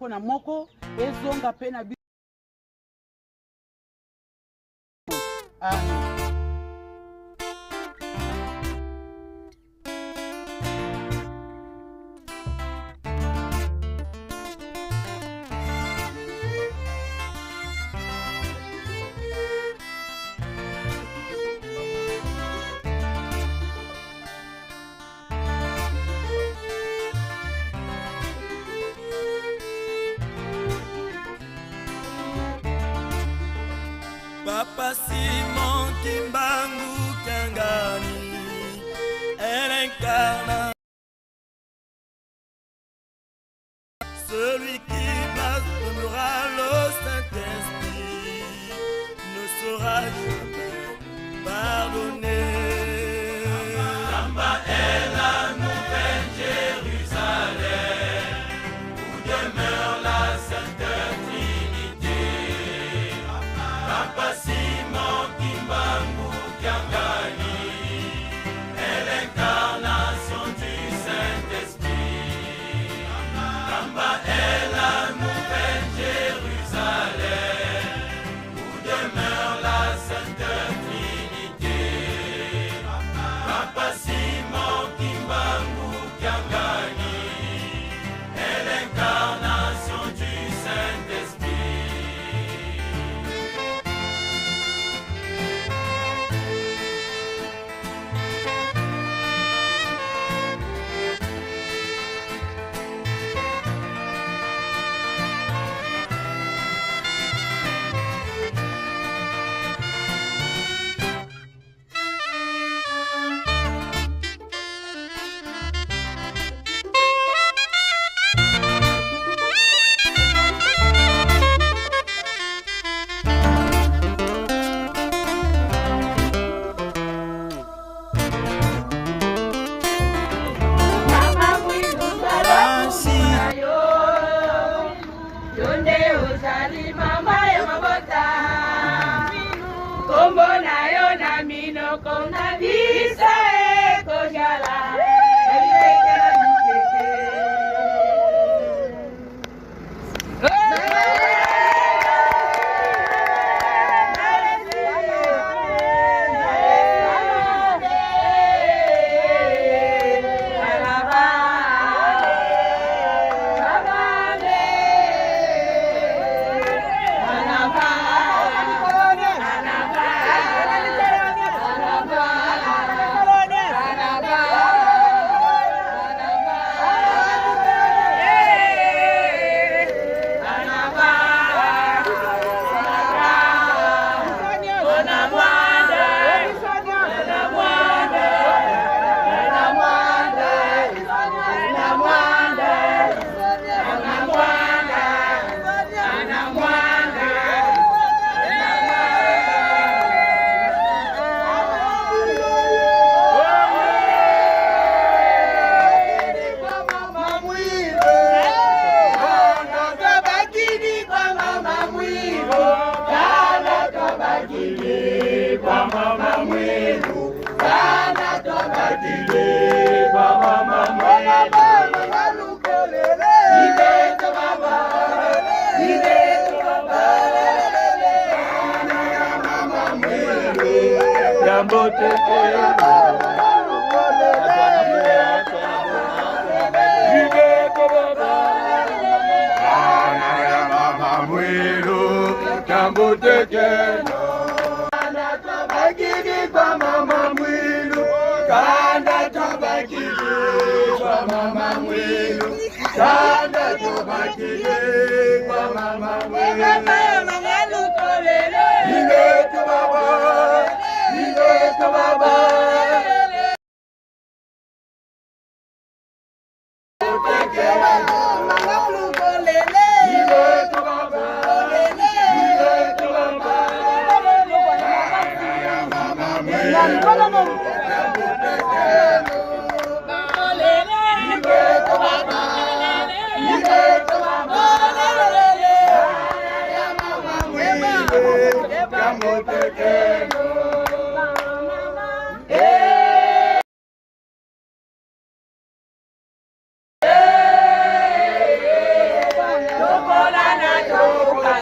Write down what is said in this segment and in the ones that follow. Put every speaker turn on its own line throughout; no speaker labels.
Na moko ezonga mpe na biso. Amen.
Papa Simon Kimbangu Kiangani est l'incarnation. Celui qui blasphèmera le Saint-Esprit ne sera jamais pardonné. Kamba est la nouvelle Jérusalem où demeure la Sainte Trinité. Papa Simon Kimbangu Kiangani est l'incarnation du Saint-Esprit. Kamba est la nouvelle Jérusalem où demeure la Sainte Trinité. Papa Simon Kimbangu Kiangani est l'incarnation du Saint-Esprit.
Mama Mwilu, zala yo, yo nde ozali mama ya mabota, kombo na yo na minoko na biso ekozala na bikeke na bikeke.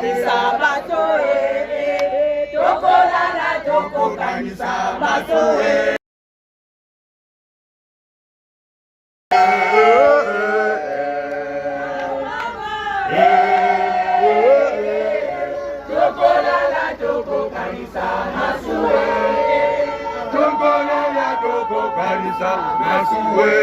Tokokanisa bato e, tokolala tokokanisa bato e. Tokolala tokokanisa masuwe.
Tokolala tokokanisa masuwe.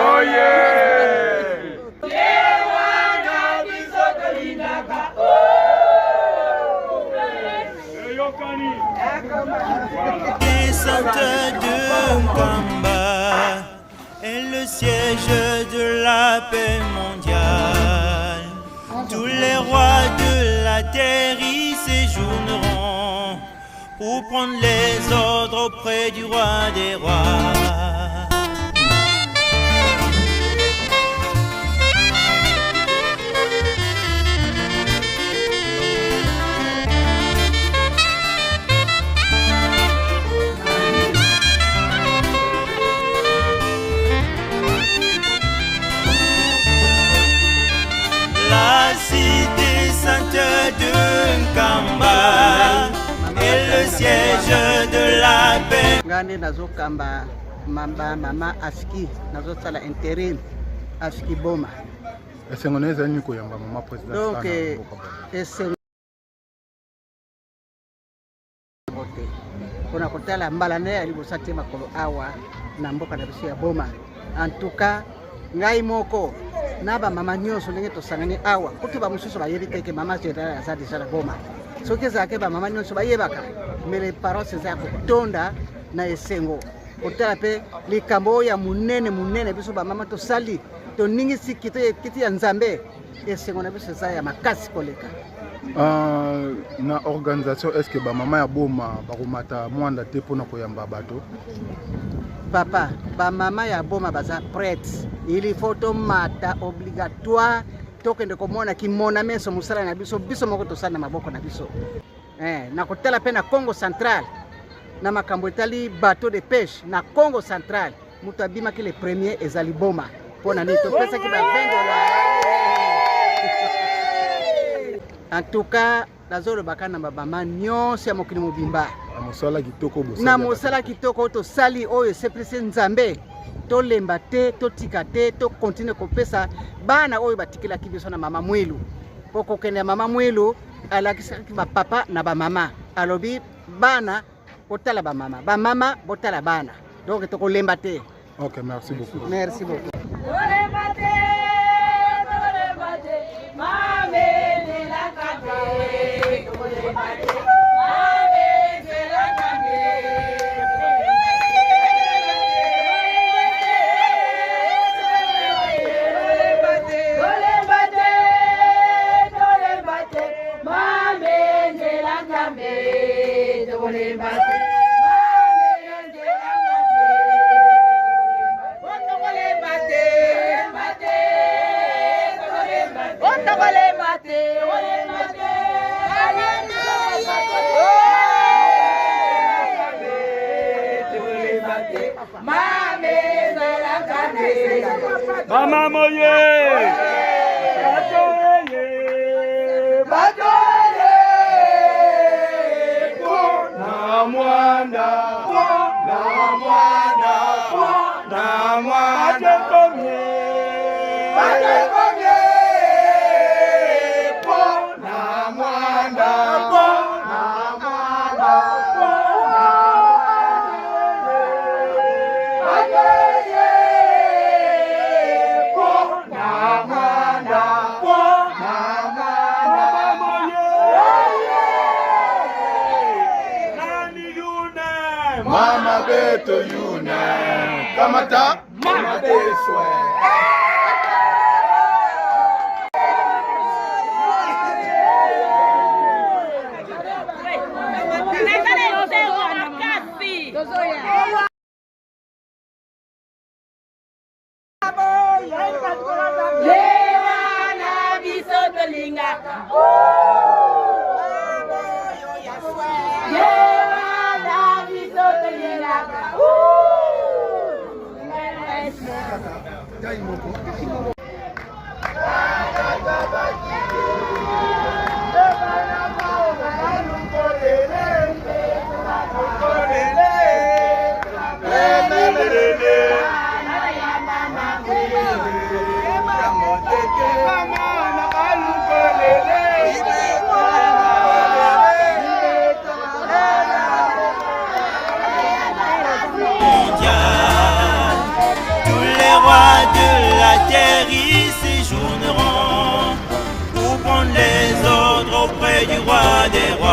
Oh yeah!
Ye wana biso tolingaka.
Eyokani.
Sainte de Nkamba est le siège de la paix mondiale. Tous les rois de la terre y séjourneront pour prendre les ordres auprès du roi des rois. La cité sainte de Nkamba est le siège de la paix.
Ngai nde nazokamba mamba mama aski, nazosala interim aski Boma.
Esengo na ezali nini koyamba mama président?
Donc esengo te mpona kotala mbala na ye ya liboso atie makolo awa na mboka na biso ya Boma. En tout cas, ngai moko na bamama nyonso, ndenge tosangani awa, kutu bamosusu bayebi te ke mama général aza deja na Boma. Soki ezalaki bamama nyonso bayebaka, mais paroisse eza ya kotonda na esengo kotala mpe likambo oyo ya monene monene biso bamama tosali, toningisi kiti ya Nzambe. Esengo na biso eza ya makasi koleka.
Na organisation, est ce que bamama ya Boma bakomata Mwanda te mpona koyamba bato?
Papa, bamama ya Boma baza prête. Il faut tomata obligatoire, tokende komona kimona meso mosala na biso, biso moko tosala na maboko na biso. Na kotala mpe na Congo Central, na makambo etali bateau de pêche na Congo Central, moto abimaki le premier ezali Boma. Mpo na nini topesaki ba 20 $? En tout cas, nazolobaka na babama nyonso ya mokili mobimba.
Na mosala kitoko bosali.
Na mosala kitoko oyo tosali, oyo esepelisi Nzambe, tolemba te, totika te, tokontinue kopesa bana oyo batikelaki biso na mama Mwilu. Mpo kokende ya mama Mwilu, alakisaki bapapa na bamama, alobi: bana botala bamama, bamama botala bana. Donc tokolemba te.
Ok, merci beaucoup.
Merci beaucoup.
Tolemba te, tolemba te, mamenelaka te. Tolemba te, mamenelaka te. Tolemba te, tolemba te, mamenelaka te. Tolemba te, mamenelaka te. Tokolemba te, te, tokolemba te, tokolemba te. Mamenelaka te.
Mama moye! Bato ye! Bato ye! Na Mwanda! Na Mwanda! Na Mwanda! Bato komye! Bato komye! Na Mwanda! Na Mwanda! Na Bato ye! Na Mwanda! Na Mwanda! Mama moye! Nani yune?
Mama beto yune kamata mama beswe.
Lewana biso tolingaka. Lewana biso tolingaka.
terre ils séjourneront pour prendre les ordres auprès du roi des rois.